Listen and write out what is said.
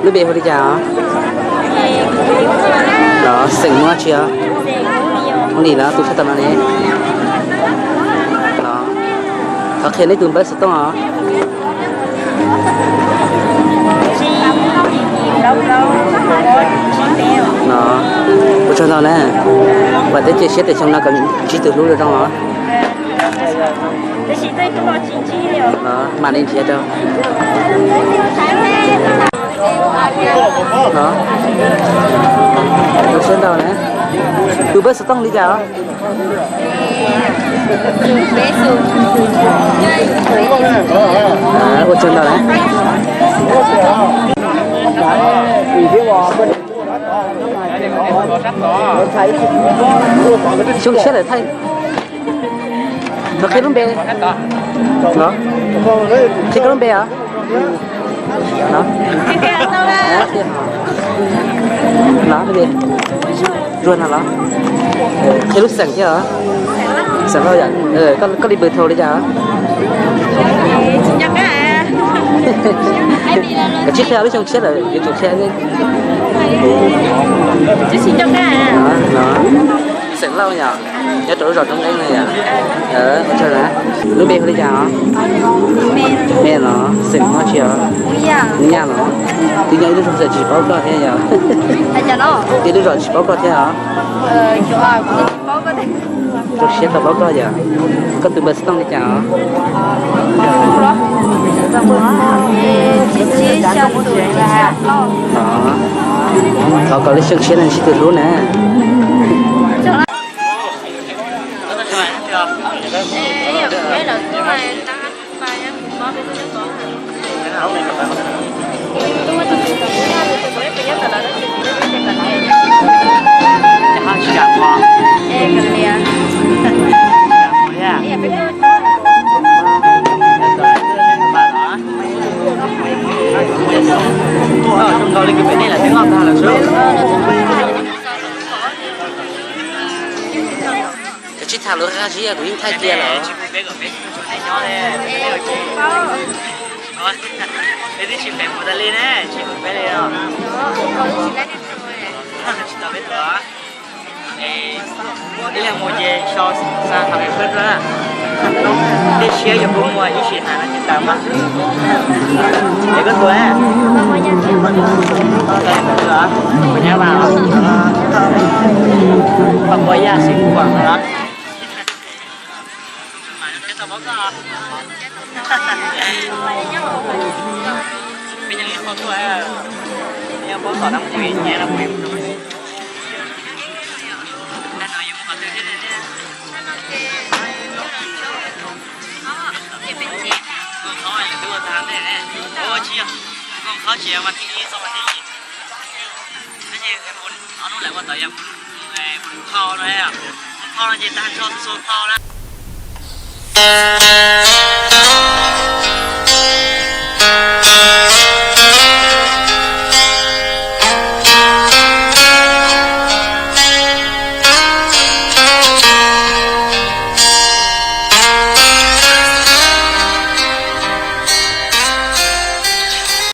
Lub npe hu li cas os? Los xeem Hmoob dab tsi os? Hmoob Lis los tus tshaj tawm no ne. Los thov qhia nej tus npawb xov tooj os. Los ua tsaug ntau na. Vam thiab cia siab tias xyoo no kom ntsib tus hlub zoo zoo os. Mam li nrhiav rau. Ua tsaug ntau na. Tus npawb xov tooj li cas os? Ua tsaug ntau na. Xyoo tshiab lawm thaij. Qhia lub npe. Qhia koj lub npe os. Zuag no los? Qhia lub xeem thiab os. Xeem Lauj yom. Koj li npawg thaum li cas os? Koj tsis qhia lub xyoo tshiab lawm yuav tsum qhia. Xeem Lauj yom, nyob rau lub zos Roob Eeb no yom. Ua tsaug na. Lub npe hu li cas os? Me no, xeem Hmoob dab tsi os? Nyaj no. Twb nyob ib lub zos tsis paub koj thiab yom. Ib lub zos tsis paub koj thiab os. Rau siab tau paub koj yom. Koj tus npawb xov tooj li cas os? Thov kom lub xyoo tshiab no ntsib tus hlub na. Koj tsis tham lus Haj Zib, kuv yeej thaij cia lawm. Peb twb tsis pem kuv tas li ne, tsis pem peb li os. Tsis tau peb tuaj. Ib leeg mus ces sau xa qhov peb tuaj na. Tej siab yog kuv muaj ib sim hais no tsis tau mas. Es koj tuaj, kuv nyab vas, pab puas yaj xib kuam no los. Peb nyob ib qho tuaj, peb nyob pob tom no mus ib nyab no mus. Tag no yuav mus qhov twg thiab ne? Nkauj Qhob yuav twb ua tag ne. Ua tsis yog, Nkauj Qhob tsis yog mas thib ib txog mas thib ib. Tab sis ob hnub lawm ua tau yog mus phau no, phau no ces tag nrho xu phau na.